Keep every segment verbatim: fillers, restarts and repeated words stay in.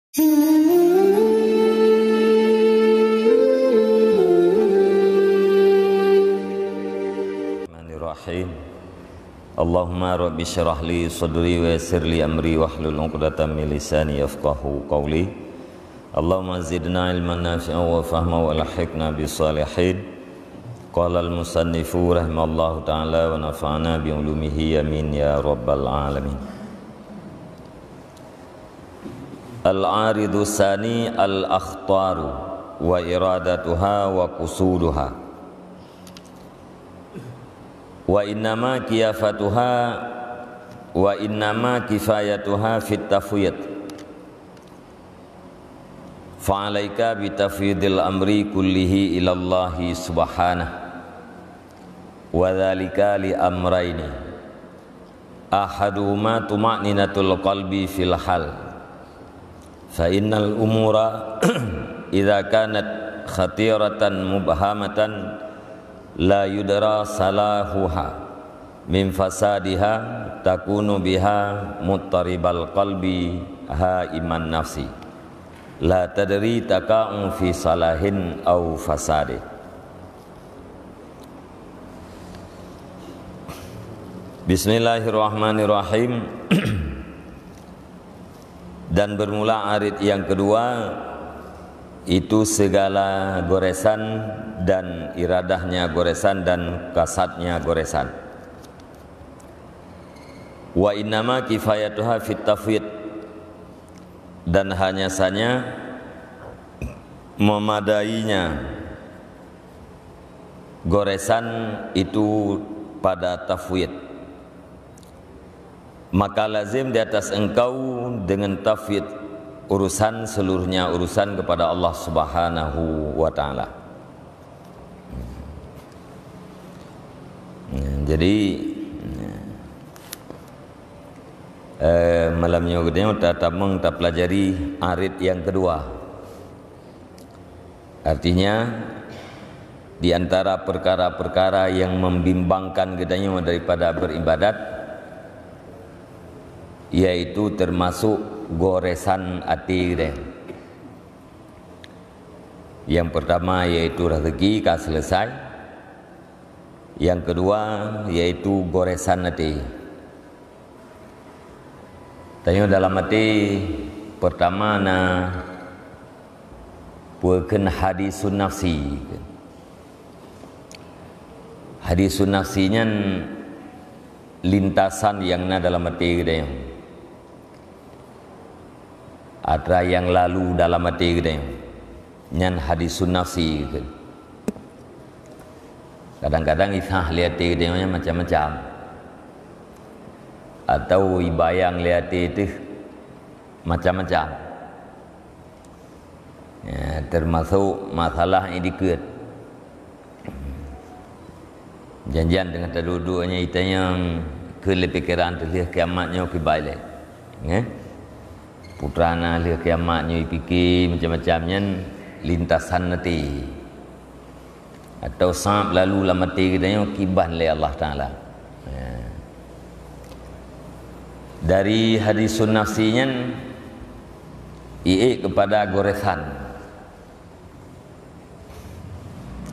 Bismillahirrahmanirrahim. Allahumma rabbi syrah li sadri wa yassir li amri wahlul 'uqdatam min lisani yafqahu qawli. Allahumma zidna ilman nafi'an wa fahma wa alhiqna bis salihin. Qala al-musannifu rahimallahu ta'ala wa nafa'ana bi ulumihi, amin ya rabbal alamin. Al-aridu tsani al-akhtaru wa iradatuha wa qusuduha. Wa innama kiyafatuha, wa innama kifayatuha fit tafwid. Fa'alaika bi tafwidil amri kullihi ilallahi subhanahu. Wa dzalika li amraini. Ahaduhuma tuma'ninatul qalbi fil hal. Fa innal umura idza kanat khatiratan mubhamatan la yudra salahuha min fasadiha, takunu biha muttaribal qalbi haiman nafsi. La tadri taqa'u fi salahin aw fasadi. Bismillahirrahmanirrahim. Dan bermula arit yang kedua, itu segala goresan dan iradahnya goresan dan kasadnya goresan. Wa innama kifayatuha fit tafwid, dan hanya saja memadainya goresan itu pada tafwid. Maka lazim di atas engkau dengan tafwid urusan, seluruhnya urusan kepada Allah Subhanahu wa Ta'ala. Jadi, eh, malam nyoe geutanyoe tatamong tapelajari arit yang kedua. Artinya, di antara perkara-perkara yang membimbangkan geutanyoe daripada beribadat, yaitu termasuk goresan até geutanyoe. Yang pertama yaitu rezeki ka selesai. Yang kedua yaitu goresan até. Tanyoe dalam até, pertama na peue kheun hadisun nafsi. Hadisun nafsi nyan lintasan nyang na dalam até geutanyoe. Atra nyang lalu dalam até geutanyoe. Nyan hadisun nafsi kheun. Kadang-kadang isah lé até geutanyoe nyan macam-macam. Atau ibayang lé até teuh macam-macam. Ya, termasuk masalah nyang dikeue. Janjian teungoh taduek-duek nyan itanyong keu lé pikeran teuh lheueh kiamat nyoe kiban lé. Nggih. Putra na lheueh kiamat nyoe ipike macam-macam nyan lintasan até. Atau sab lalu lam até geutanyoe kiban lé Allah Taala. Ya. Dari hadisun nafsi nyan iék kepada goresan.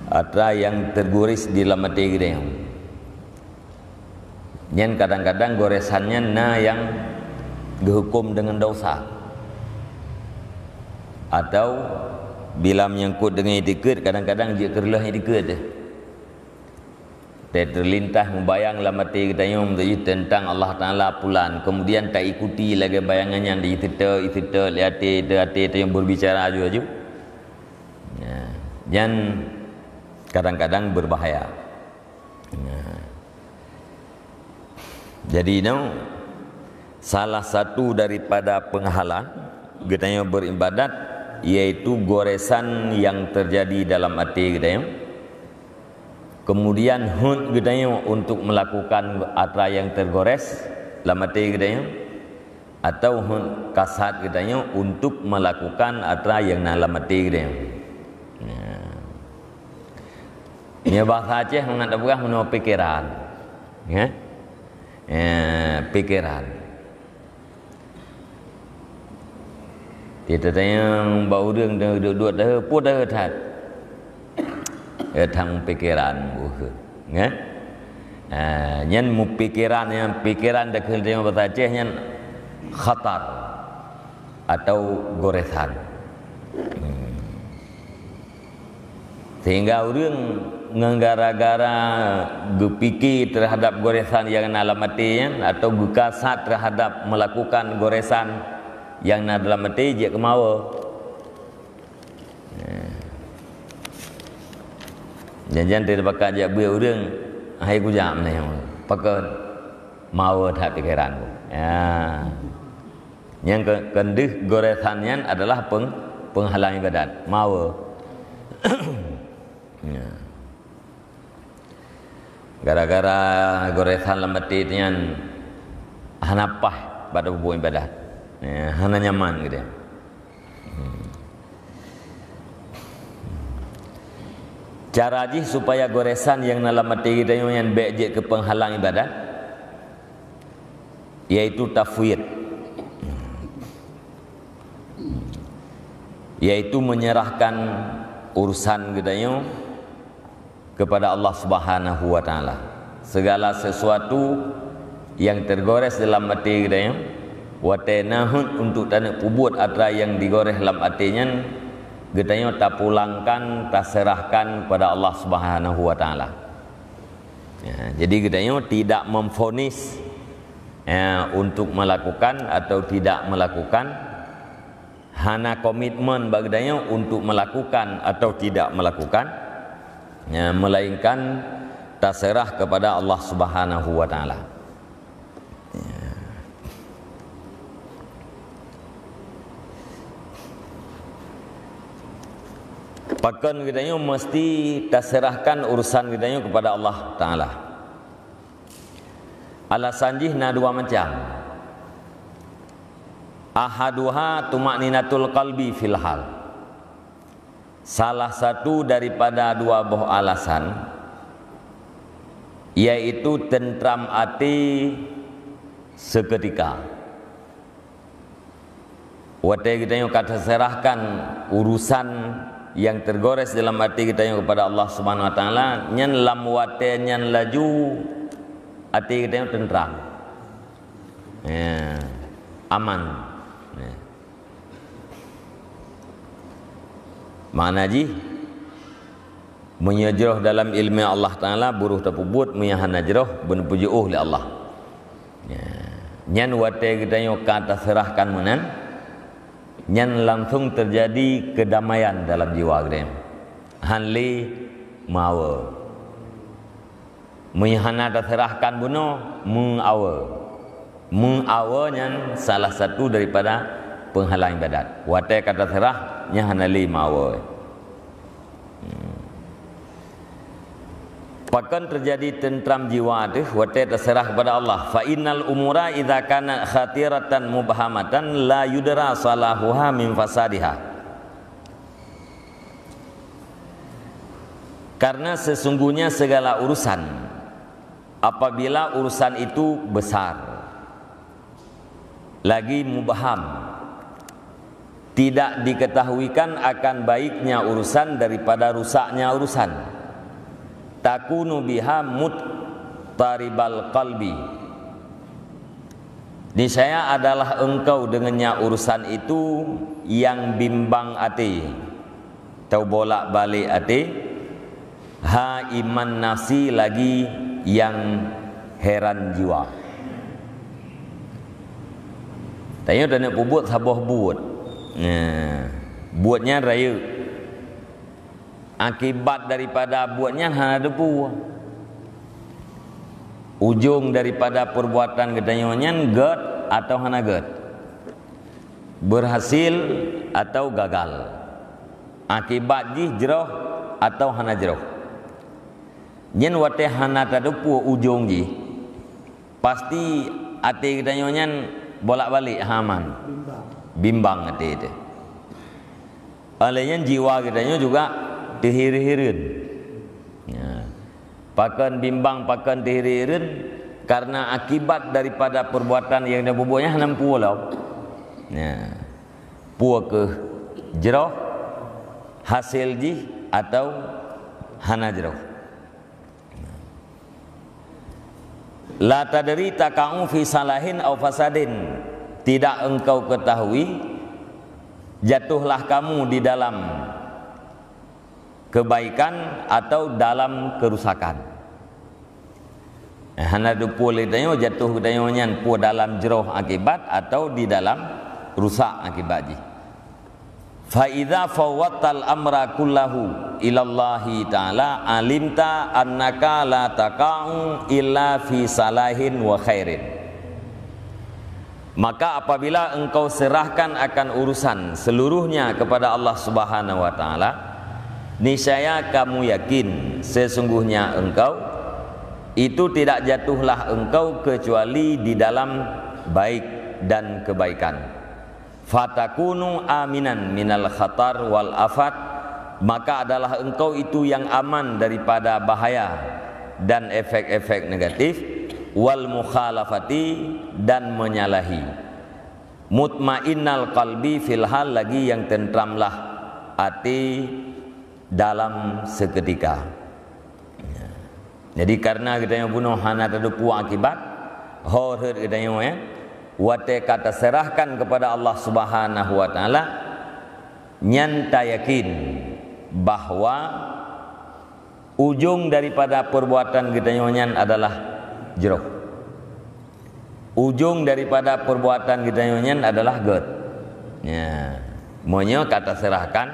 Atra nyang tergores di lam até geutanyoe. Nyan kadang-kadang goresan nyan na nyang geuhuköm deungon dosa. Atau bila menyangkut deungon itikeuet, kadang-kadang jeuet keu reuloh itikeuet. Teuh terlintas mubayang lam até geutanyoe teuntang Allah Taala pulan, kemudian taikuti lagée bayangan nyan di siteuk-siteuk lé até, teuh até tanyoe berbicara aju-aju. Nah, nyan kadang-kadang berbahaya. Nah. Jadi, nyoe salah satu daripada penghalang geutanyoe beribadat, yaitu goresan yang terjadi dalam até geutanyoe. Kemudian, hot geutanyoe untuk melakukan atra yang tergores lam até geutanyoe. Atau hot kasad geutanyoe untuk melakukan atra nyang na lam até geutanyoe. Nah. Nyoe bahasa Aceh mangat tapeugah meunoe pikeran. Ya? Ya, pikeran. Teutatanyong bak ureuëng duek-duek dahé, peue dahé that? Eh, tang pikeran buheuet. Nyan? Ah, nyan mupikeran, nyan pikeran dakeuh tanyoe basa Aceh nyan khatar atau goresan. Hmm. Sehingga ureuëng ngon gara-gara geupike terhadap goresan nyang na lam até nyan atau geukasat terhadap melakukan goresan nyang na dalam até jeuet keu mawe. Jan-jan teubakat jak beuet ureuëng, hai kujak meunan. Pakon? Mawe that pikeran ku. Ya. Nyang ke-, keudeuh goresan nyan adalah peng-, penghalang ibadat. Mawe. Ya. Gara-gara goresan lam até nyan hana paih bak tapeubuet ibadat. Ya, hana nyaman gitu. Hmm. Cara jih supaya goresan nyang na lam até geutanyoe nyan bék jeuet keu penghalang ibadat, yaitu tafwid, yaitu menyerahkan urusan geutanyoe kepada Allah Subhanahu wa Taala. Segala sesuatu nyang teugores dalam até geutanyoe, watée na heuet untuk taneuk peubuet atra nyang digores lam até nyan, geutanyoe tapulangkan, taserahkan kepada Allah Subhanahu wa Taala. Ya, jadi geutanyoe tidak memvonis, ya, untuk melakukan atau tidak melakukan, hana komitmen bak geutanyoe untuk melakukan atau tidak melakukan, ya, melainkan taserah kepada Allah Subhanahu wa Taala. Ya. Pakon geutanyoe mesti taserahkan urusan geutanyoe kepada Allah Taala. Alasan jih na dua macam. Ahaduha tuma'ninatul qalbi fil hal. Salah satu daripada dua boh alasan, yaitu tentram até seketika. Watée geutanyoe ka taserahkan urusan nyang teugores dalam até geutanyoe kepada Allah Subhanahu wa Taala, nyan lam watée nyan laju até geutanyoe teuntram. Ya, aman. Ya. Makna jih, meunyoe jroh dalam ileumé Allah Taala, beurôh tapeubuet, meunyoe hana jroh, beuneupeujeuôh lé Allah. Ya. Nyan watée geutanyoe ka taseurahkan meunan, nyan langsong teujadi keudamaian dalam jiwa geutanyoe. Han lé meuawe. Meunyoe hana taseurahkan bunoe, meuawe. Meuawe nyan salah satu daripada penghalang ibadat. Watée ka taseurah, nyan hana lé meuawe. Hmm. Pakon teujadi teuntram jiwa teuh watée taseurah kepada Allah? Fa innal umura idza kanat khatiratan mubhamatan la yudra salahuha min fasadiha. Karena sesungguhnya segala urusan, apabila urusan itu besar, lagi mubham, tidak diketahuikan akan baiknya urusan daripada rusaknya urusan, takunu biha muttaribal qalbi. Niscaya adalah engkau dengannya urusan itu yang bimbang até, teubolak-balik até, ha iman nafsi lagi yang heran jiwa. Tanyoe taneuk peubuet saboh buet. Nah, buet nyan rayeuk. Akibat daripada buet nyan hana teupeue. Ujong daripada perbuatan geutanyoe nyan gét atau hana gét, berhasil atau gagal, akibat jih jroh atau hana jroh. Nyan watée hana tateupeue ujong jih, pasti até geutanyoe nyan bolak-balik hana aman, bimbang até teuh. Óh lheueh nyan jiwa geutanyoe juga teuhireuen-hireuen. Ya. Pakon bimbang, pakon teuhireuen-hireuen, karena akibat daripada perbuatan nyang tapeubuet nyan hana meupeue lom. Ya. Peue kheueh jroh, hasé jih, atawa hana jroh. La tadri taqa'u fi salahin aw fasadin. Tidak engkau ketahui, jatuhlah kamu di dalam kebaikan atau dalam kerusakan. Eh, hana teupeue lé geutanyoe jatuh geutanyoe nyan peue dalam jroh akibat atau di dalam rusak akibat jih. Fa idza fawwadtal amra kullahu ilallahi ta'ala, alimta annaka la taqa'u illa fi salahin wa khairin. Maka apabila engkau serahkan akan urusan seluruhnya kepada Allah Subhanahu wa Ta'ala, niscaya kamu yakin sesungguhnya engkau itu tidak jatuhlah engkau kecuali di dalam baik dan kebaikan. Fatakunu aminan minal khatar wal afat, maka adalah engkau itu yang aman daripada bahaya dan efek-efek negatif, wal mukhalafati, dan menyalahi. Mutmainnal qalbi fil hal, lagi yang tentramlah até dalam seketika. Jadi karena geutanyoe bunoe hana tateupeue akibat, ho rhot geutanyoe, eh, watée ka taserahkan kepada Allah Subhanahu wa Ta'ala, nyan tayakin bahwa ujong daripada perbuatan geutanyoe nyan adalah jroh. Ujong daripada perbuatan geutanyoe nyan adalah gét. Ya. Meunyoe ka taserahkan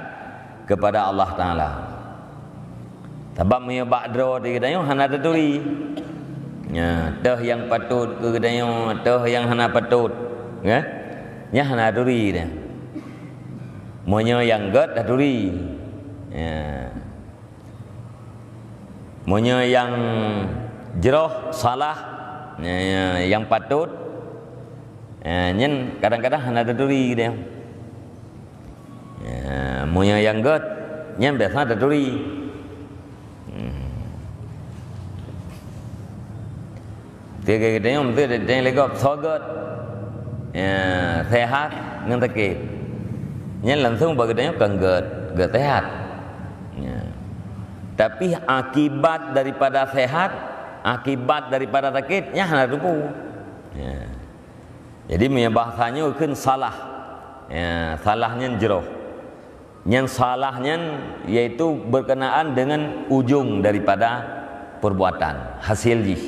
kepada Allah Ta'ala. Sabab meunyoe bak droe teuh geutanyoe hana taturi. Ya, toh nyang patôt keu geutanyoe, toh nyang hana patôt. Ya? Nyan hana taturi dah. Meunyoe nyang gét taturi. Ya. Meunyoe nyang jroh, salah, ya, ya, nyang patôt, ya, nyan kadang-kadang hana taturi deh. Ya, meunyoe nyang gét, nyan biasa taturi. Hmm. Tiga geutanyoe meusti teuntèe lé gob soe gét. Ya, sehat ngon sakét. Nyan langsung bak geutanyoe kon gét, gét sehat. Ya. Tapi akibat daripada sehat, akibat daripada sakét, nyan hana teupeue. Ya. Jadi, meunyoe bahasa nyoe kheun salah. Ya, salah nyan jroh. Nyang salah nyan yaitu berkenaan dengan ujong daripada perbuatan, hasil jih.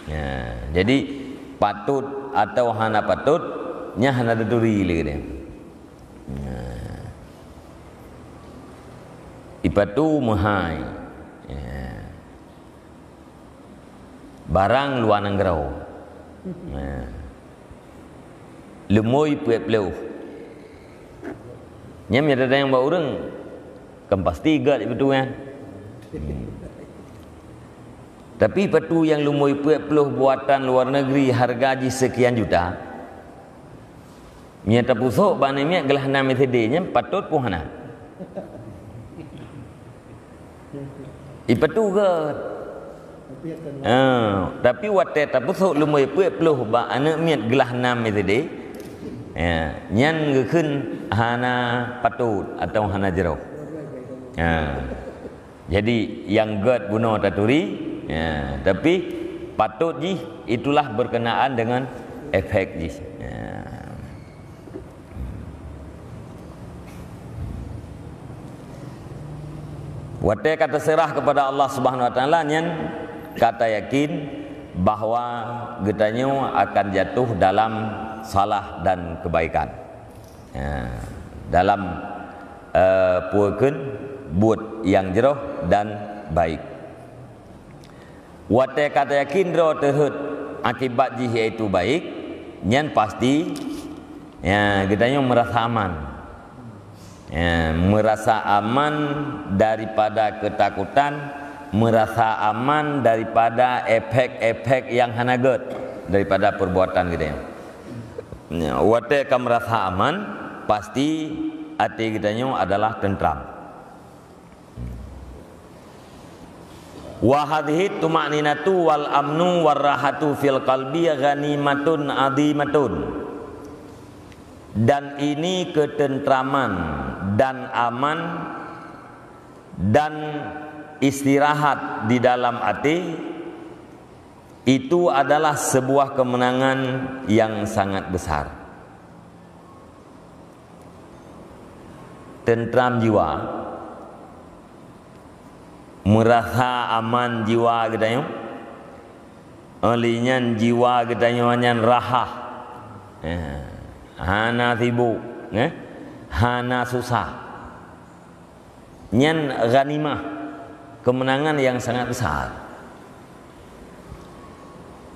Ya, jadi patôt atau hana patôt, nyan hana taturi lé geutanyoe. Ya. Ipatôt meuhai. Ya. Barang luwa nanggroe. Nah. Leumoi peuet ploh. Nyan meunyoe tatanyong bak ureueng, kan pasti gét ipatôt nyan. Hmm. Tapi ipatôt nyang leumoi peuet ploh buatan luar negeri harga jih sekian juta, meunyoe tapeusok bak aneuk miet glah nam S D nyan patôt peue hana? Ipatôt gét. Ha, tapi watèe tapeusok leumoi peuet ploh bak aneuk miet glah nam S D, ya, nyan geukheun hana patôt atawa hana jroh. Ha. Jadi, nyang gét bunoe taturi, ya, tapi patôt jih itulah berkenaan dengan efek jih. Ya. Watèe ka teuseurah keupada Allah Subhanahu wa Taala, nyan ka tayakin bahwa geutanyoe akan jatuh dalam salah dan kebaikan. Ya, dalam, eh, peue kheun buet nyang jroh dan baik. Watèe ka tayakin droe teuheuet akibat jih yaitu baik, nyan pasti, ya, geutanyoe meurasa aman. Ya, meurasa aman daripada keutakutan, meurasa aman daripada efek-efek nyang hana gét daripada peurbuatan geutanyoe. Ya, watèe ka meurasa aman, pasti até geutanyoe adalah teuntram. Wa hadhihi tuma'ninatu wal amnu war rahatu fil qalbi ghanimatun adhimatun. Dan ini ketentraman dan aman dan istirahat di dalam hati, itu adalah sebuah kemenangan yang sangat besar. Tentram jiwa, meurasa aman jiwa geutanyoe, óh lheueh nyan jiwa geutanyoe nyan rahah. Eh, hana sibuk, eh, hana susah. Nyan ghanimah, kemenangan yang sangat besar.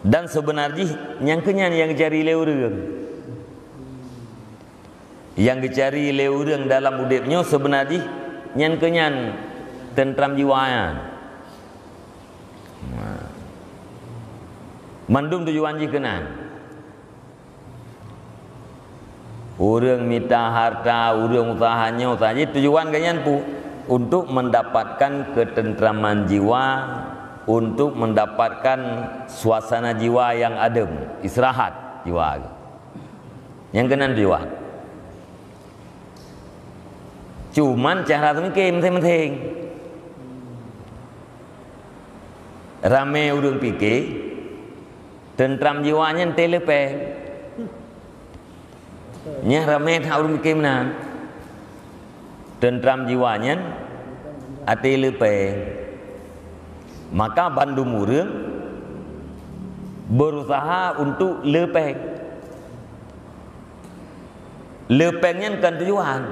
Dan seubeuna jih, nyang keu nyan nyang geucari lé ureuëng. Nyang geucari lé ureuëng dalam udeb nyoe seubeuna jih, nyan keu nyan tentram jiwa nyan. Nah. Mandum tujuan jih keunan. Ureuëng mita harta, ureuëng useuha nyoe, useuha jih, tujuan geuh nyan pu-, untuk mendapatkan ketentraman jiwa, untuk mendapatkan suasana jiwa yang adem, istirahat jiwa. Nyang keunan tujuan. Cuman cara teumike meuséng-meuséng. Ramé ureuëng pike, tentram jiwa nyan teuleupeng. Nyan ramé that ureuëng pike meunan. Tentram jiwa nyan até leupeng. Maka bandum ureuëng berusaha untuk leupeng. Leupeng nyan kan tujuan.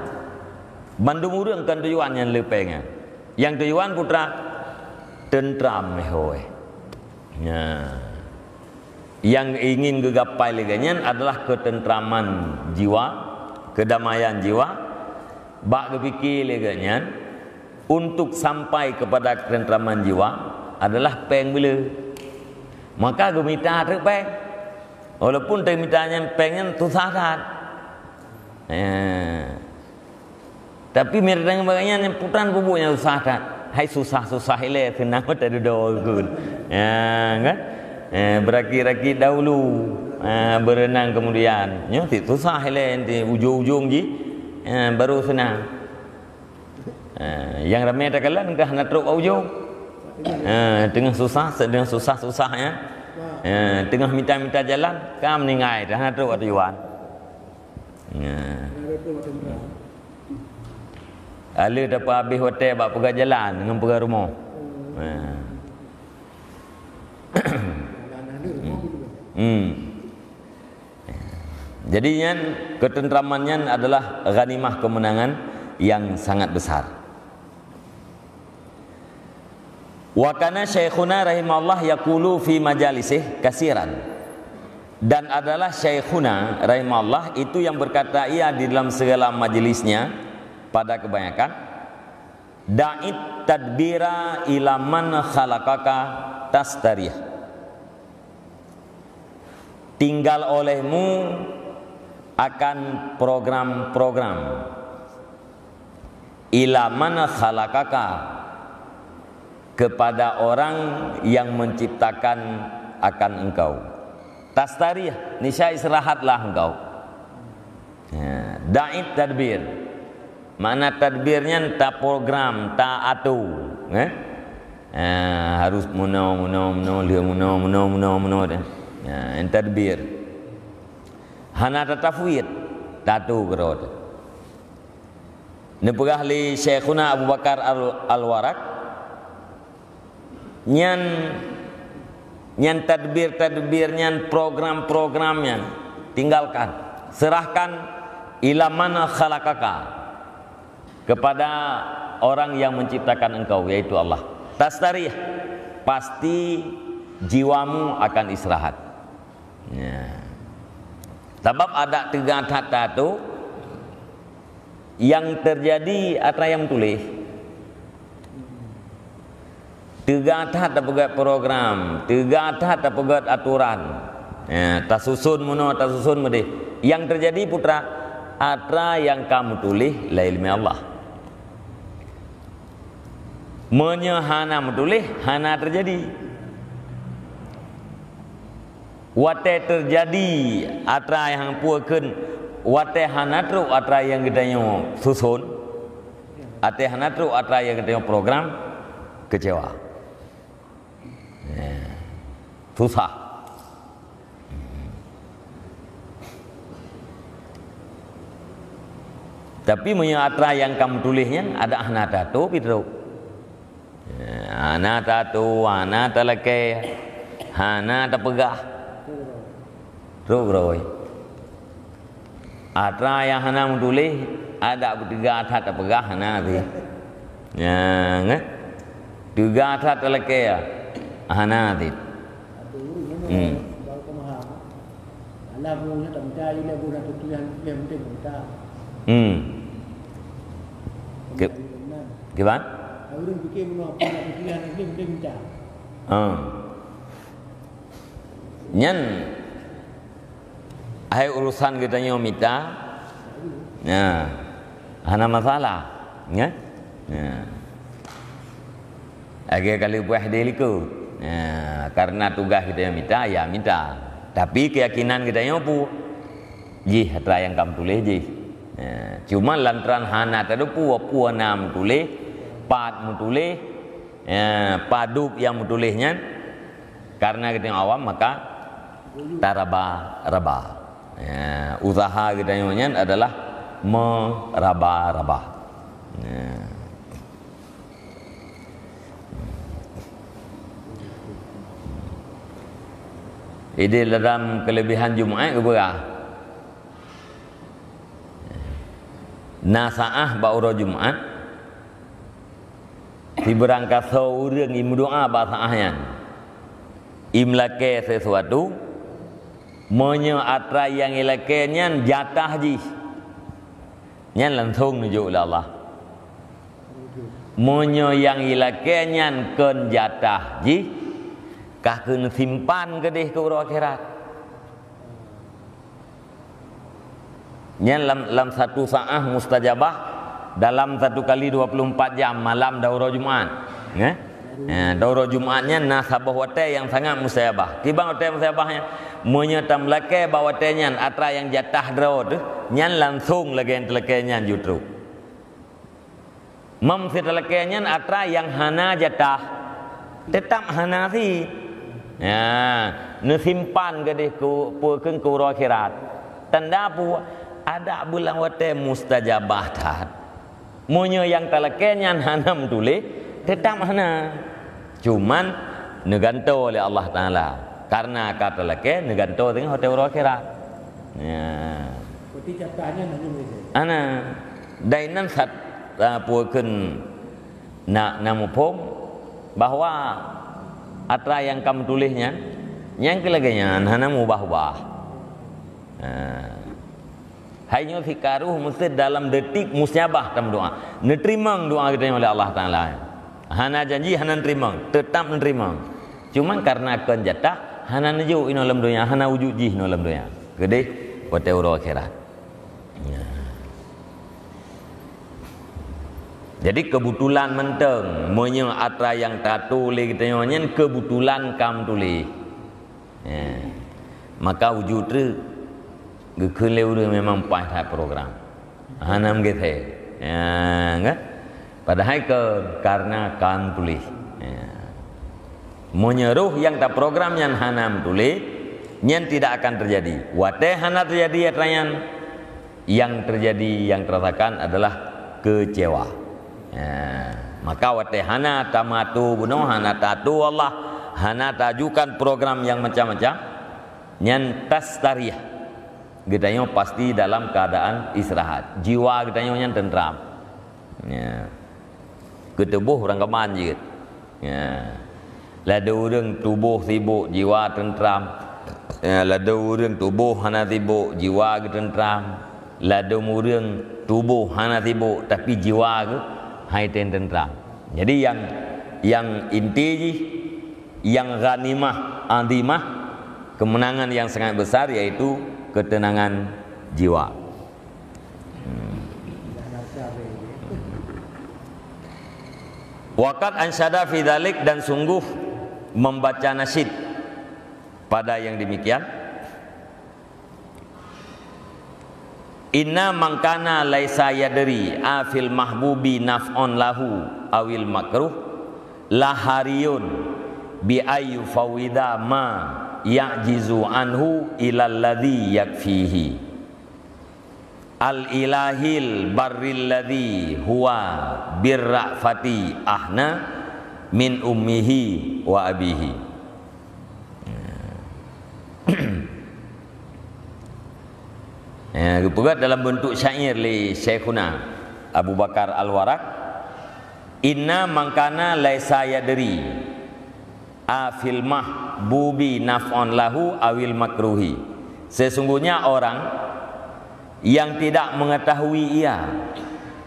Bandum ureuëng kan tujuan nyan leupeng nyan. Nyang tujuan putra tentram meuhôi. Nah. Nyang ingin geugapai lé geuh nyan adalah ketentraman jiwa, kedamaian jiwa. Bak geupike lé geuh nyan, untuk sampai kepada ketentraman jiwa adalah péng beu le. Maka geumita treuk péng. Walaupun teumita nyan péng nyan susah that. Eh. Tapi meunyoe tanyoe bagian nyang putan pupuk nyang susah that. Hai susah-susah ilée seunang mata dudoe keun. Ya, kan? Eh, berakit-rakit dahulu, eh, berenang kemudian. Nyoe cit susah ilée di ujong-ujong jih, eh, baru seunang. Eh, nyang ramé takalon ka hana trok bak ujong. Eh, teungoh susah, teungoh susah-susah, ya. Eh, teungoh mita-mita jalan, ka meuninggai, hana trok bak tujuan. Nah. Aleuh tapeuhabéh watée bak peugah jalan ngon peugah rumoh. Nah. Hmm. Jadi nyan, ketentraman nyan adalah ghanimah, kemenangan yang sangat besar. Wa kana syaikhuna rahimahullah yaqulu fi majalisih kasiran. Dan adalah syaikhuna rahimahullah itu yang berkata ia di dalam segala majlisnya pada kebanyakan, "Da'it tadbira ila man khalaqaka tastarih." Tinggal olehmu akan program-program. Ila man khalaqaka, kepada orang yang menciptakan akan engkau. Tastarih, niscaya istirahatlah engkau. Ya, da'it tadbir. Makna tadbir nyan taprogram, taatur, eh? Ah, harus meunoe, meunoe, meunoe, lheueh meunoe, meunoe, meunoe, meunoe, dah. Ya, nyan tadbir. Hana tatafwid, taatur keudroe teuh. Neupeugah lé Syaikhuna Abu Bakar Al-, Al-Warraq, nyan, nyan tadbir-tadbir nyan, program-program nyan, tinggalkan. Serahkan ila man khalaqaka, kepada orang yang menciptakan engkau, yaitu Allah. Tastarih, pasti jiwamu akan istirahat. Ya. Sabab adak teuga that tatu nyang teujadi atra nyang tuléh. Teuga that tapeugét program, teuga that tapeugét aturan. Ya, tasuson meunoe, tasuson meudéh. Nyang teujadi putra, atra nyang ka meutuléh lé ileumé Allah. Meunyoe hana meutuléh, hana teujadi. Watée teujadi atra nyang peue kheun Watée hana trok atra nyang geutanyoe susun, watée hana trok atra nyang geutanyoe program, keucewa. Ya. Susah. Tapi meunyoe atra nyang ka meutuléh nyan adak hana tato pih trok. Hana tato, hana talakée, hana tapeugah. Trok roi. Atra nyang hana meutuléh, adak beuteuga that tapeugah hana sih. Nyang, eh? Teuga that talakée, hana sih. Hmm. Alah, boh nyan tak minta, ilée boh na tutulian, yang penting minta. Hmm. Ke-, kiban? Ureuëng pikir boh na tutulian, yang penting minta. Ah. Nyan, hai urusan geutanyoe mita. Nah, hana masalah. Nya? Nah. Lagée ka lheueh puih deh likot. Nah, karena tugaih geutanyoe mita, ya mita. Tapi keuyakinan geutanyoe peue? Jih atra nyang ka meutuléh jih. Nah, cuma lantaran hana tateupeue peue na meutuléh, pat meutuléh, ya, padub nyang meutuléh nyan, karena geutanyoe awam, maka taraba-raba. Ya, usaha geutanyoe nyan adalah meraba-raba. Ya. Jadi dalam kelebihan Jumat geupeugah, na saah bak uroe Jumat, sibeurangkasoe ureuëng imeudoá bak saah nyan, imeulakée sesuatu, meunyoe atra nyang ilakée nyan jatah jih, nyan langsong neujok lé Allah. Meunyoe nyang ilakée nyan kon jatah jih, ka keuneuk simpan keudeh keu uroe akhirat. Nyan lam, lam satu saah mustajabah, dalam satu kali dua puluh empat jam, malam dan uroe Jumat. Nggih? Ya, dan uroe Jumat nyan na saboh watée nyang sangat mustajabah. Kiban watée mustajabah nyan? Meunyoe tameulakée bak watée nyan atra nyang jatah droe teuh, nyan langsong lagée nyang teulakée nyan jeuet trok. Mam sitalakée nyan atra nyang hana jatah, teutap hana sit. Ya, neusimpan keudeh keu, peue kheun, keu uroe akhirat. Tanda peue? Adak bulan watée mustajabah that. Meunyoe nyang talakée nyan hana meutuléh, teutap hana. Cuman neugantoe lé Allah Taala. Karena ka talakée, neugantoe teungoh watée uroe akhirat. Ya. Berarti jatah nyan hana meutuléh. Hana. Dan inan sat-, ah, peue kheun na, na muphom bahwa atra nyang ka meutuléh nyan, nyang keu lagée nyan hana mubah-ubah. Ah. Hai nyoe sikaroh meusé dalam detik mustajabah tameudoá. Neuteurimong doá geutanyoe lé Allah Taala. Hana janji hana neuteurimong, teutap neuteurimong. Cuman karena kon jatah, hana neujok inoe lam donya, hana wujud jih inoe lam donya. Keudeh watée uroe akhirat. Ya. Jadi keubeutulan mantong, meunyoe atra nyang tatuléh geutanyoe nyan keubeutulan ka meutuléh. Ya. Maka wujud treuk geukheun lé ureuëng memang paih that program. Hana meugeusé. Ya, kan? Padahai ke karena ka meutuléh. Ya. Meunyoe roh nyang taprogram nyan hana meutuléh, nyan tidak akan terjadi. Watée hana terjadi atra nyan, yang terjadi, yang terasakan adalah kecewa. Ya. Maka watée hana tameuatur bunoe, hana taatur Allah, hana taajukan program nyang macam-macam, nyan tastarih. Geutanyoe pasti dalam keadaan istirahat. Jiwa geutanyoe nyan teuntram. Ya. Keu tuboh ureuëng kaban jeuet. Ya. Ladôm ureuëng tuboh sibok, jiwa teuntram. Ya, ladôm ureuëng tuboh hana sibok, jiwa geuteuntram. Ladôm ureuëng tuboh hana sibok, tapi jiwa geuh hai teuntram. Jadi nyang, nyang inti jih, nyang ghanimah azimah, kemenangan yang sangat besar, yaitu ketenangan jiwa. Hmm. Wa qad ansyada fi dzalik, dan sungguh membaca nasyid pada yang demikian. Inna man kana laisa yadri a fil mahbubi naf'un lahu awil makruh, la hariyun bi ay yufawwida ma ya'jizu anhu ilal ladzi yakfihi. Al ilahil barril ladzi huwa birra'fati ahna min ummihi wa abihi. Ya, geupeugah dalam bentuk syair lé Syaikhuna Abu Bakar Al-Warraq, "Inna man kana laisa yadri a fil mahbubi naf'un lahu awil makruhi." Sesungguhnya orang yang tidak mengetahui ia,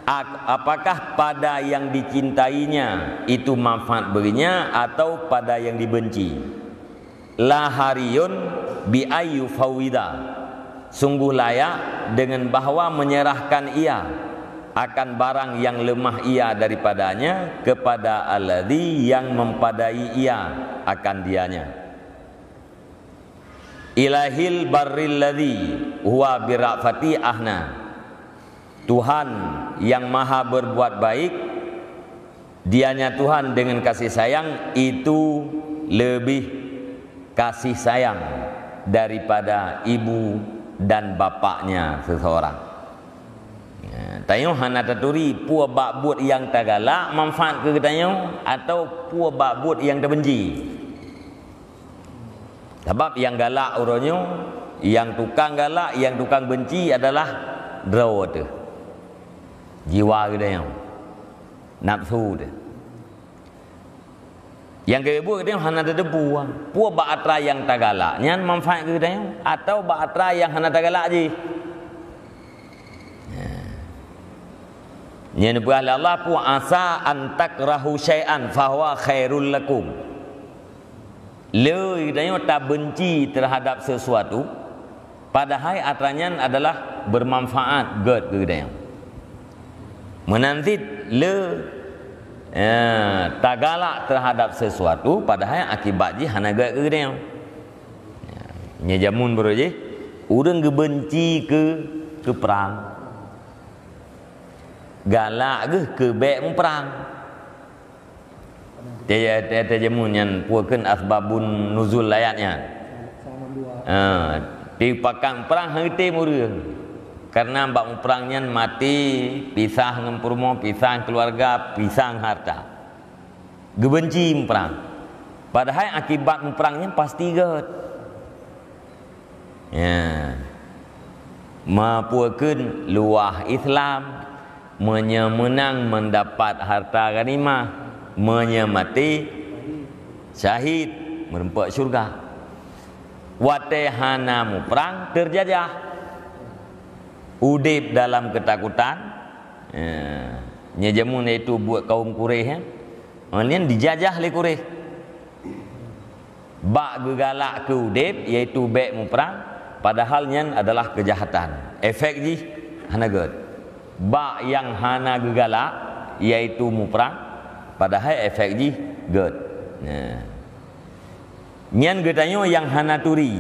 ak-, apakah pada yang dicintainya itu manfaat baginya atau pada yang dibenci. La hariyun bi ay yufawwida. Sungguh layak dengan bahwa menyerahkan ia akan barang yang lemah ia daripadanya kepada alladzi yang mempadai ia akan dianya. Ilahil barril ladzi huwa birra'fati ahna. Tuhan yang maha berbuat baik, dianya Tuhan dengan kasih sayang itu lebih kasih sayang daripada ibu dan bapaknya seseorang. Ya, tanyoe hana taturi peue bak buet nyang tagalak manfaat keu geutanyoe atau peue bak buet nyang tabenci. Sabab nyang galak uroe nyoe, nyang tukang galak, nyang tukang benci adalah droe teuh. Jiwa geutanyoe. Nafsu teuh. Nyang keu buet geutanyoe hana tateupeue. Peue bak atra nyang tagalak nyan manfaat keu geutanyoe atau bak atra nyang hana tagalak jih. Nyan peugah lé Allah, "Peue asa an takrahu syai'an fahuwa khairul lakum." Le geutanyoe tabenci terhadap sesuatu, padahai atra nyan adalah bermanfaat gét keu geutanyoe. Meunan cit le, eh, tagalak terhadap sesuatu, padahai akibat jih hana gét keu geutanyoe. Nyan jameun baroe jih, ureuëng geubenci keu, keu prang. Galak geuh keu bék muprang. Te-, te-, teujameun nyan peue kheun asbabun nuzul ayat nyan. Ha, di pakat muprang hana geutem ureuëng. Karena bak muprang nyan maté, pisah ngon peurumoh, pisah keluarga, pisah harta. Geubenci muprang. Padahai akibat muprang nyan pasti gét. Ya. Meupeukeun luwah Islam, meunyoe meunang mendapat harta ghanimah, meunyoe maté syahid, meureumpok syurga. Watée hana muprang, teujajah. Udeb dalam keutakutan, ya. Nyan jameun yaitu buet kaum Quraisy, ya. Nyan dijajah lé Quraisy. Bak geugalak keu udeb, yaitu bék muprang, padahal nyan adalah keujahatan. Efek jih hana gét. Bak nyang hana geugalak, yaitu muprang, padahai efek jih gét. Nah. Nyan geutanyoe nyang hana turi.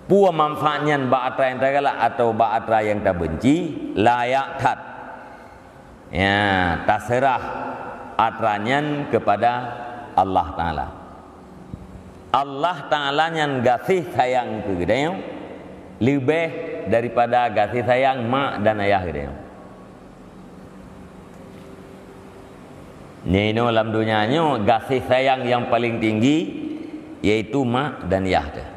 Peue manfaat nyan bak atra nyang tagalak atau bak atra nyang tabenci, layak that. Ya, taseurah atra nyan keupada Allah Taala. Allah Taala nyan gaséh sayang keu geutanyoe leubeh daripada gaséh sayang mak dan ayah geutanyoe. Nyoe inoe lam donya nyoe gaséh sayang nyang paleng tinggi, yaitu mak dan yah teuh.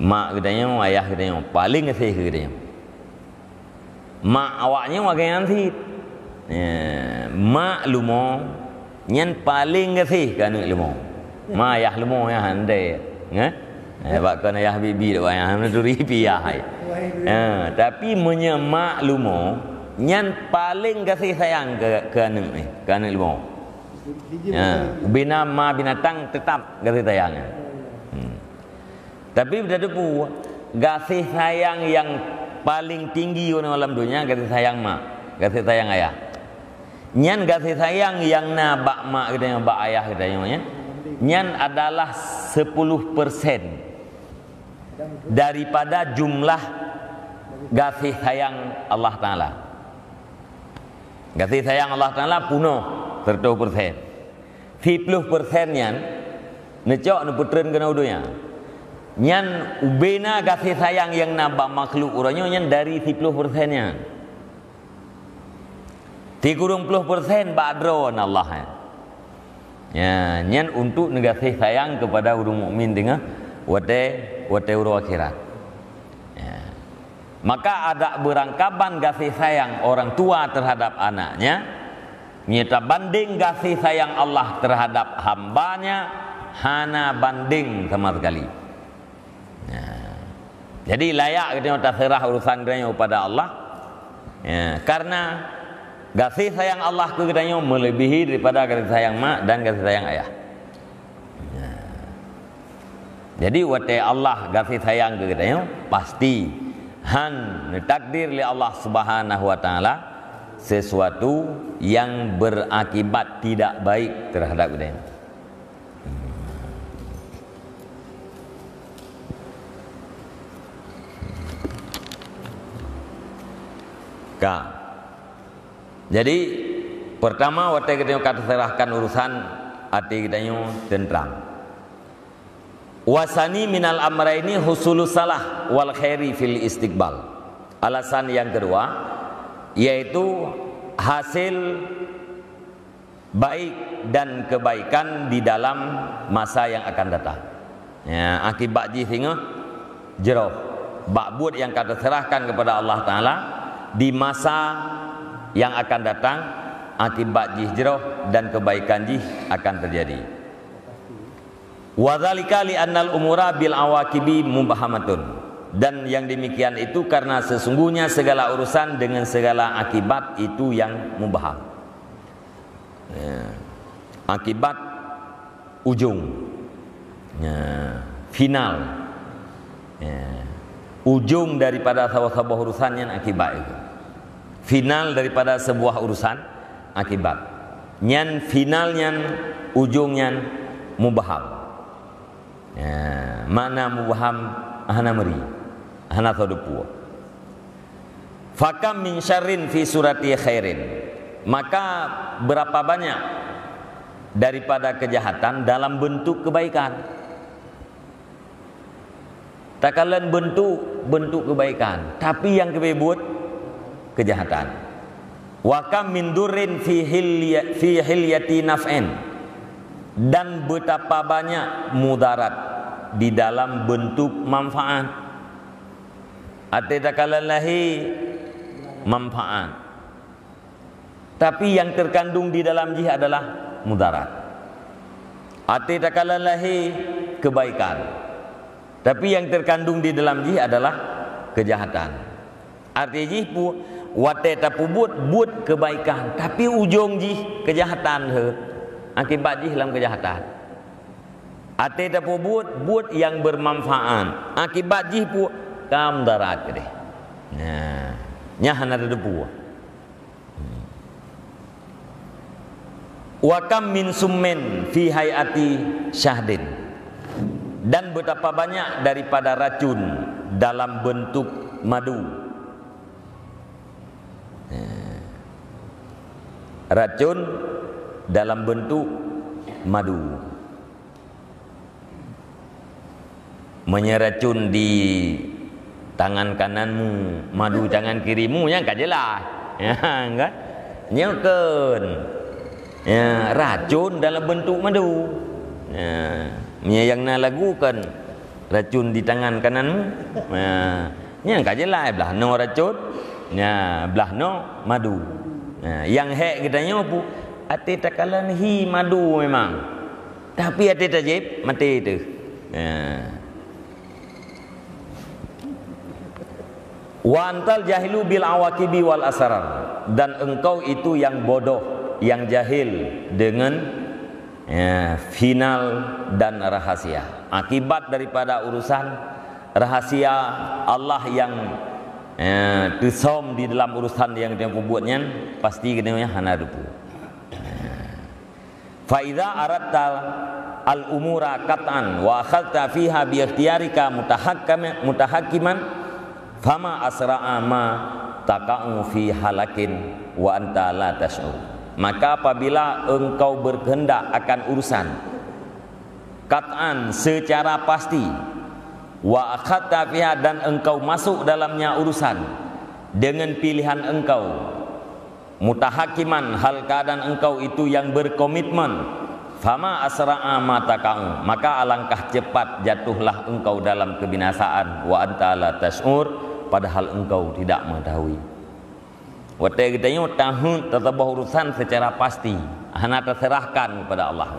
Mak geutanyoe, ayah geutanyoe, paleng gaséh keu geutanyoe. Mak awaknyoe lagée nyan cit. Ya, mak leumo nyan paleng gaséh keu aneuëk leumo. Ma ayah leumo nyan handai, eh? Eh, bak kon ayah bibi tu ayah meuturi piah hai. Eh, tapi meunyoe mak leumo nyan paleng gaséh sayang keu, keu aneuëk ni, keu aneuëk leumo. Ya, ubena ma binatang tetap gaséh sayang. Hmm. Tapi beutateupeue, gaséh sayang nyang paleng tinggi ureuëng lam donya gaséh sayang mak, gaséh sayang ayah. Nyan gaséh sayang nyang na bak mak geutanyoe, bak ayah geutanyoe nyan, nyan adalah sepuluh persen daripada jumlah gaséh sayang Allah Taala. Gaséh sayang Allah Taala punoh seratus persen. Siploh persen nyan neucok neupeutreun keunoe u donya. Nyan ubena gaséh sayang nyang na bak makhluk uroe nyoe nyan dari siploh persen nyan. Sikureueng ploh persen bak droe Allah nyan. Ya, nyan untuk neugaséh sayang kepada ureuëng mukmin deungon watée, watée uroe akhirat. Ya. Maka adak beurangkaban gaséh sayang orang tua terhadap anaknya, meunyoe tabandeng gaséh sayang Allah terhadap hamba-Nya, hana bandeng sama sekali. Nah, jadi layak geutanyoe taseurah urusan geutanyoe kepada Allah. Ya, karena gaséh sayang Allah keu geutanyoe melebihi daripada gaséh sayang mak dan gaséh sayang ayah. Ya. Jadi watée Allah gaséh sayang keu geutanyoe, pasti han neutakdir lé Allah Subhanahu wa Taala sesuatu yang berakibat tidak baik terhadap geutanyoe. Ka. Jadi, pertama, watée geutanyoe ka teuseurahkan urusan, até geutanyoe teuntram. Wasani minal amraini husulus salah wal khairi fil istiqbal. Alasan yang kedua, yaitu hasil baik dan kebaikan di dalam masa yang akan datang. Ya, akibat jih singoh jroh bak buet nyang ka teuseurahkan kepada Allah Taala di masa yang akan datang, akibat jih jroh dan kebaikan jih akan terjadi. Wadzalika li annal umura bil awaqibi mubhamatun. Dan yang demikian itu karena sesungguhnya segala urusan dengan segala akibat itu yang mubham. Ya. Akibat ujung. Ya. Final. Ya. Ujung daripada saboh-saboh urusan nyan akibat itu. Final daripada sebuah urusan akibat. Nyan final nyan, ujung nyan mubham. Ya, makna mubham hana meuri, hana soe teupeu. Fakam min syarrin fi surati khairin. Maka berapa banyak daripada kejahatan dalam bentuk kebaikan. Takalon bentuk, bentuk kebaikan, tapi nyang keubeue buet kejahatan. Wa kam min durrin fi hilya-, fi hilyati naf'in. Dan betapa banyak mudarat di dalam bentuk manfaat. Até takalon lahé manfaat. Tapi yang terkandung di dalam jih adalah mudarat. Até takalon lahé kebaikan. Tapi yang terkandung di dalam jih adalah kejahatan. Arti jih pu-, watée tapeubuet buet kebaikan, tapi ujong jih kejahatan he. Akibat jih lam kejahatan. Até tapeubuet buet yang bermanfaat, akibat jih pu-, ka mudarat keudeh. Nah, nyan hana teupeu. Wa kam min summin fi hayati syahdin. Dan betapa banyak daripada racun dalam bentuk madu. Racun dalam bentuk madu. Meunyoe racun di tangan kananmu, madu tangan kirimu, nyan ka jeulaih. Ya, kan? Nyoe kon. Ya, racun dalam bentuk madu. Ya, meunyoe nyang na lagu kan racun di tangan kananmu. Ya, nyan ka jeulaih, blah noe racun, ya, blah noe madu. Ya, nyang hék geutanyoe pu, até takalon hi madu memang. Tapi até tajieb, maté teuh. Ya. Wa antal jahilu bil awaqibi wal asrar. Dan engkau itu yang bodoh, yang jahil dengan, ya, final dan rahasia. Akibat daripada urusan rahasia Allah yang, ya, teusom di dalam urusan nyang geutanyoe peubuet nyan, pasti geutanyoe hana teupeu. Fa idza aradta al-umura qat'an wa akhadta fiha bi ikhtiyarika mutahakkama-, mutahakkiman, fama asra'a ma taqa'u fi halakin wa anta la tash'ur." Maka apabila engkau berkehendak akan urusan, qat'an, secara pasti, wa akhadta fiha, dan engkau masuk dalamnya urusan dengan pilihan engkau, mutahakiman, hal keadaan engkau itu yang berkomitmen, fama asra'a ma taqa'u, maka alangkah cepat jatuhlah engkau dalam kebinasaan, wa anta la tash'ur, padahal engkau tidak mengetahui. Watée geutanyoe taheuet tataboh urusan secara pasti, hana taserahkan kepada Allah.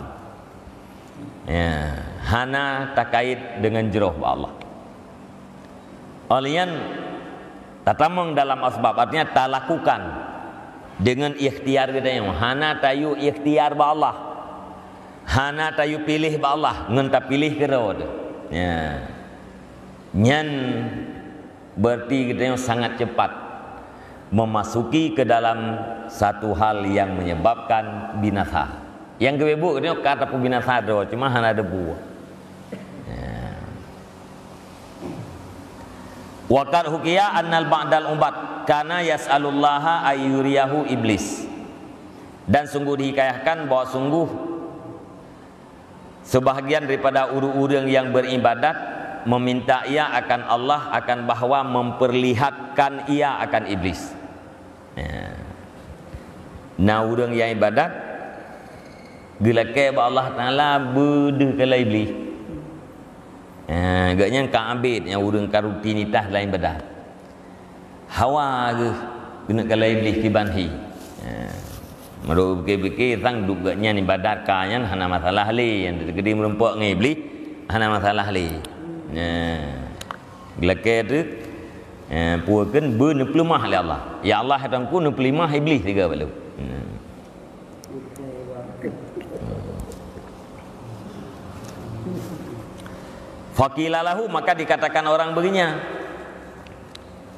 Ya, hana takait dengan jroh bak Allah. Óh lheueh nyan, tatamong dalam asbab, artinya talakukan dengan ikhtiar geutanyoe. Hana tayue ikhtiar bak Allah. Hana tayue piléh bak Allah, ngon tapiléh keudroe teuh. Ya. Nyan berarti geutanyoe sangat cepat memasuki ke dalam satu hal yang menyebabkan binasa. Nyang geubeuet geutanyoe ka tapeubinasa droe, cuma hana teupeue. Ya. Wa qad hukiya annal ba'dal ubad kana yas'alullaha ayyuriyahu iblis. Dan sungguh dihikayahkan bahwa sungguh sebahagian daripada ureuëng-ureuëng yang beribadat meminta ia akan Allah akan bahwa memperlihatkan ia akan iblis. Ya. Na ureuëng nyang ibadat geulakée bak Allah Taala beudeuh kala Iblih. Ha, gobnyan ka abét nyang ureuëng ka rutinitas lam ibadat. Hawa geuh keuneuk kala Iblih kiban hi. Ha, meunurot pike-pike sang duek gobnyan ibadat ka nyan hana masalah lé, nyang teukeudi meurumpok ngon Iblih hana masalah lé. Ha, geulakée teuk, ha, peue kheun beuneupeuleumah lé Allah. Ya Allah, Tuhanku, neupeuleumah Iblih sigoe bak lôn. Ha. Faqila lahu, maka dikatakan orang beuginya,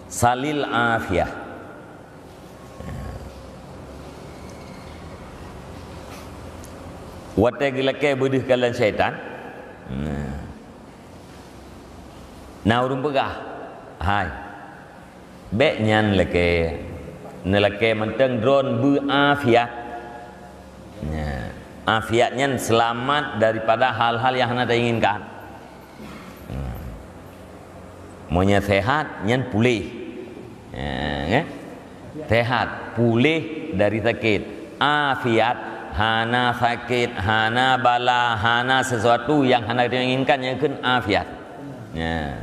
"Salil afiyah." Watée geulakée beudeuh kalon syaitan, na ureuëng peugah, "Hai, bék nyan lakée, neulakée mantong droe beu afiat." Nya, afiat nyan seulamat daripada hal-hal nyang hana tainginkan. Meunyoe sehat, nyan puléh. Nya, kan? Sehat, puléh dari sakét. Afiat, hana sakét, hana bala, hana sesuatu nyang hana tainginkan, nyan kheun afiat. Nya.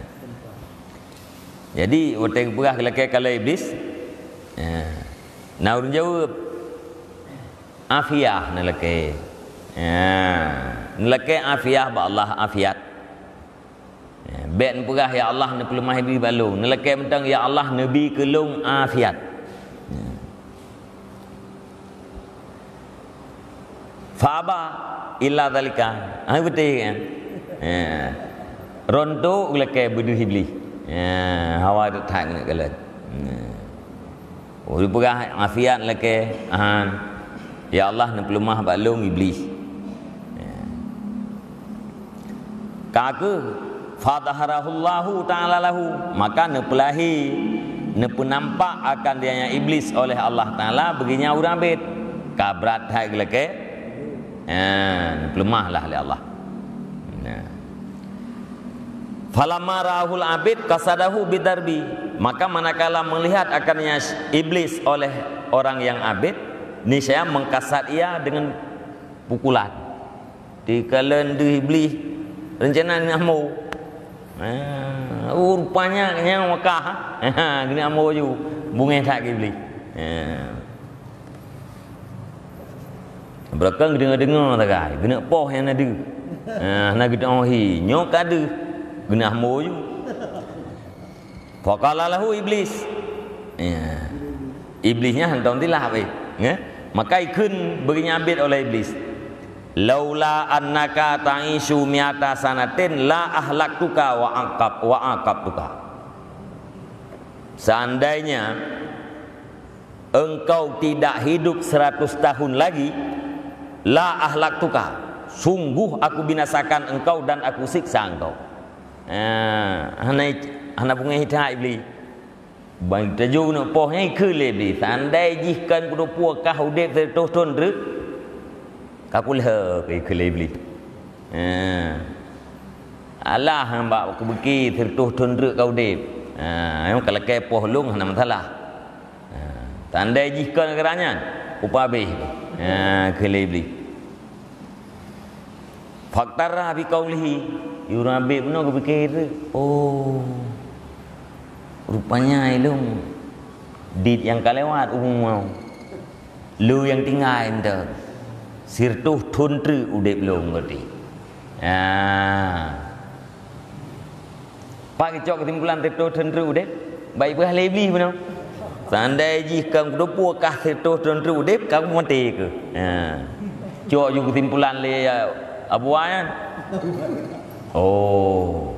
Jadi, watée geupeugah lakée kala Iblih, ya, na ureuëng jaweueb, "Afiah neulakée." Ya, neulakée afiah bak Allah, afiat. Ya, bék neupeugah, "Ya Allah, neupeuleumah Iblih bak lôn." Neulakée mantong, "Ya Allah, neubi keu lôn afiat." Ya. Fa aba illa dzalika. Ha, beutôi kan? Ya. Rontok lakée beudeuh Iblih. Ya, hawa that that keuneuk kalon. Ya. Oh, dipeugah afiat lakée, han. Ya Allah, neupeuleumah bak lôn Iblih. Ya. Ka kheueh, fadhaharahullahu ta'ala lahu, maka neupeulahé, neupeunampak akan dia nyan Iblih oleh Allah Taala beuginya ureuëng abét. Ka brat that geulakée, ha, neupeuleumah lah lé Allah. Nah. Falamma ra'ahul abid qasadahu bidarbi, maka manakala melihat akannya Iblih oleh orang yang abét, niscaya mengkasad ia dengan pukulan. Dikalon deuh Iblih, rencana geuneuk hamo. Ah, oh, rupanya nyang wakah, ha, geuneuk hamo ju, beungéh that keu Iblih. Ha. Beureukan geudeungoe-deungoe sagai, geuneuk poh nyang na deuh. Ha, na geutanyoe hi, nyoe ka deuh, geuneuk hamo ju. Faqala lahu Iblis. Ya. Iblih nyan hantom tilap, eh. Ya. Maka ikheun beuginya abét oleh Iblis. "Laula annaka ta'isyu mi'ata sanatin la ahlaktuka wa aqab, wa aqabtuka." Seandainya engkau tidak hidup seratus tahun lagi, la ahlaktuka, Sungguh Aku binasakan engkau dan Aku siksa engkau. Ha, hana, hana beungéh that Iblih. Ban teujok neuk poh nyan kheun lé Iblih, "Seundai jih kon kuteupue kah udeb sireutôh thon treuk, ka kulheueh," kheun lé Iblih. Ha. "Alah, bak kubeuki sireutôh thon treuk ka udeb. Ha, nyoe ka lakée poh lôn hana masalah. Ha, seundai jih kon keu nyan, kupeuhabéh." Ha, kheun lé Iblih. Faktarra biqaulihi, ureuëng abéh bunoe geupike, "Oh, rupanya ilôn dit nyang ka lewat umu lôn nyang tinggai mantong. Sireutôh thon treuk udeb lôn," geukheun. Ah. Pat geucok keusimpulan sireutôh thon treuk udeb? Baik peugah lé Iblih bunoe. Seundai jih kon kuteupue kah sireutôh thon treuk udeb, ka kumaté keuh. Ha. Cok ju keusimpulan lé, ya, Abu Wayan. Oh,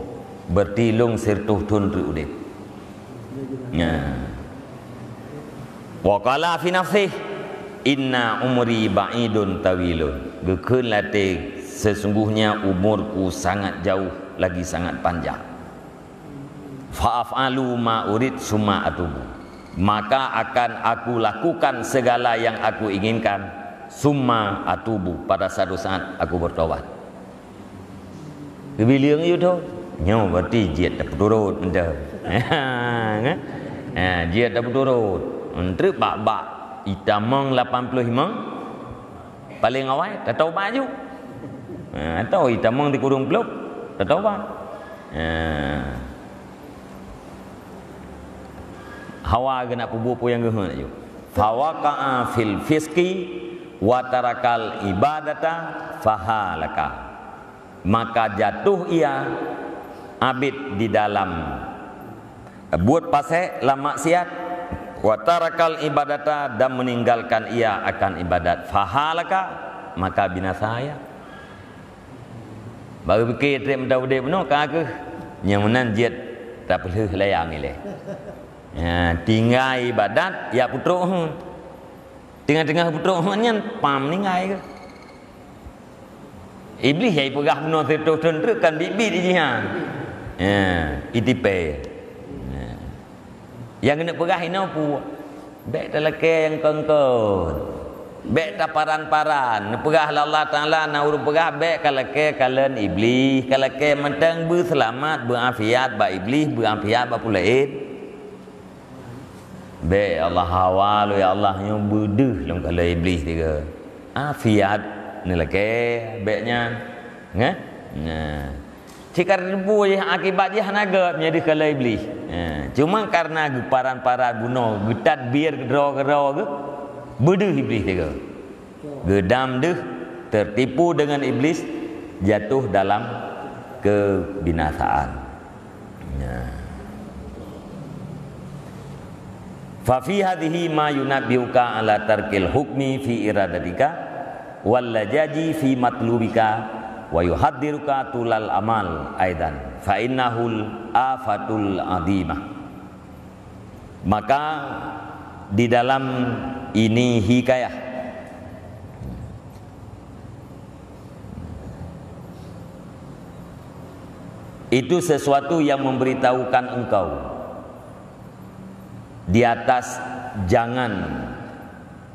berarti lôn sireutôh thon treuk udeb. Nah. Wa qala fi nafsih, "Inna umri ba'idun tawilun." Geukheun lam até, "Sesungguhnya umurku sangat jauh, lagi sangat panjang." "Fa af'alu ma urid summa atubu." Maka akan aku lakukan segala yang aku inginkan, summa atubu, pada satu saat aku bertobat. Keubileung yue tho. Nyoe berarti jeuet tapeuturot mantong. Kan? Ha, jeuet tapeuturot. Treuk bak-bak itamong lapan ploh limong, paleng awai tatobat ju. Ha, atau itamong di kurung ploh, tatobat. Ha. Hawa geuh nak peubuet peue nyang geuheuet ju. Fawaqa'a fil fisqi wa tarakal ibadata fahalaka. Maka jatuh ia abit di dalam buet pasék lam maksiat, wa tarakal ibadata, dan meninggalkan ia akan ibadat, fahalaka, maka binasa ia. Baru pikir treb meuta udeb bunoe ka keuh. Nyang meunan jeuet tapeulheueh layang ilée. Ya, tinggai ibadat, ya peutrok. Teungoh-teungoh peutrok nyan pam ninggai keuh. Iblih nyang ipeugah bunoe sireutôh thon treuk kan biet-biet jih nyan. Ya, itipée. Ya. Nyang keuneuk peugah inoe peue? Bék talakée nyang kon-kon. Bék taparan-paran. Neupeugah lé Allah Taala, na ureuëng peugah bék ka lakée kalon Iblih, ka lakée mantong beuseulamat, beuafiat bak Iblih, beuafiat bak peue laén. Bék Allah hawa lôn, ya Allah, nyoe beudeuh lôn kalon Iblih tiga. Afiat neulakée bék nyan. Ngeh? Nah. Cit ka teupeu jih akibat jih hana gét meunyoe deuh kalon Iblih. Nah, cuma kareuna geuparan-paran bunoe, geutadbir keudroe-keudroe geuh, beudeuh Iblih tiga. Geudam deuh, tertipu dengan iblis, jatuh dalam kebinasaan. Nah. Fa fi hadhihi ma yunabbihuka ala tarkil hukmi fi iradatika, wal lajaji fi matlubika, wa yuhadziruka tulal amal aidan, fa innahul afatul adhimah. Maka di dalam ini hikayah, itu sesuatu yang memberitahukan engkau di atas jangan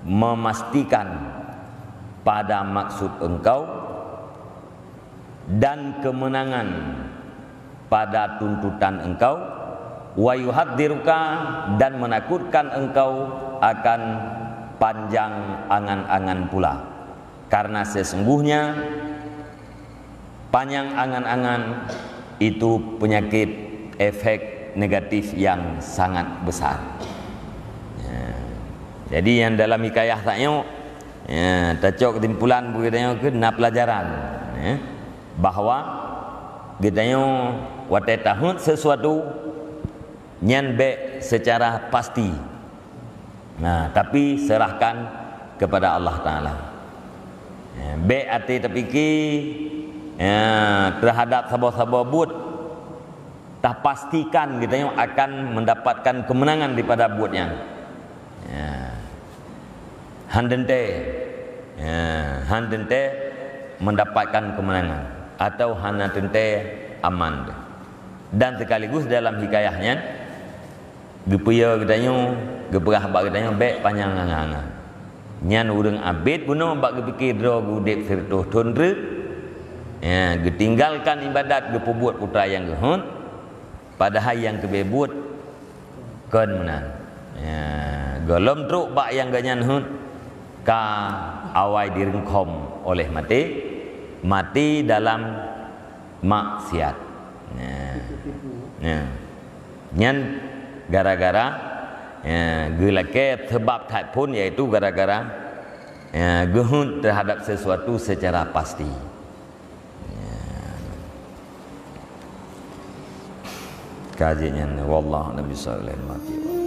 memastikan pada maksud engkau dan kemenangan pada tuntutan engkau, wa yuhadziruka, dan menakutkan engkau akan panjang angan-angan pula. Karena sesungguhnya panjang angan-angan itu penyakit efek negatif yang sangat besar. Ya. Jadi, nyang dalam hikayah tanyoe, ya, tacok kesimpulan bagi tanyoe keuh na pelajaran, ya, bahwa geutanyoe watée taheuet sesuatu nyan bék secara pasti. Nah, tapi serahkan kepada Allah Taala. Ya, bék até tapike, ya, terhadap saboh-saboh buet, tapastikan geutanyoe akan mendapatkan kemenangan daripada buet nyan. Ya. Han teuntée. Ya, han teuntée. mendapatkan kemenangan atau hana teuntèe aman. Dan sekaligus dalam hikayah nyan, geupeuyô geutanyoe, geupeugah bak geutanyoe bèk panyang angan-angan. Nyan ureueng abet bunoe bak geupike droe geuudép sireutôh thon treuk, ya, geutinggalkan ibadat, geupeubuet peue nyang geuhôt, padahai nyang geubri buet kon meunan. Ya, gohlom trok bak nyang gobnyan hôt, ka awai direungkhom oleh maté, maté dalam maksiat. Ya. Ya. Nyan gara-gara, ya, geulakèe seubab that phôn, yaitu gara-gara, ya, geuhôt teuhadap sesuatu secara pasti. Ya. Kaji nyan, wallahu a'lam bishawab.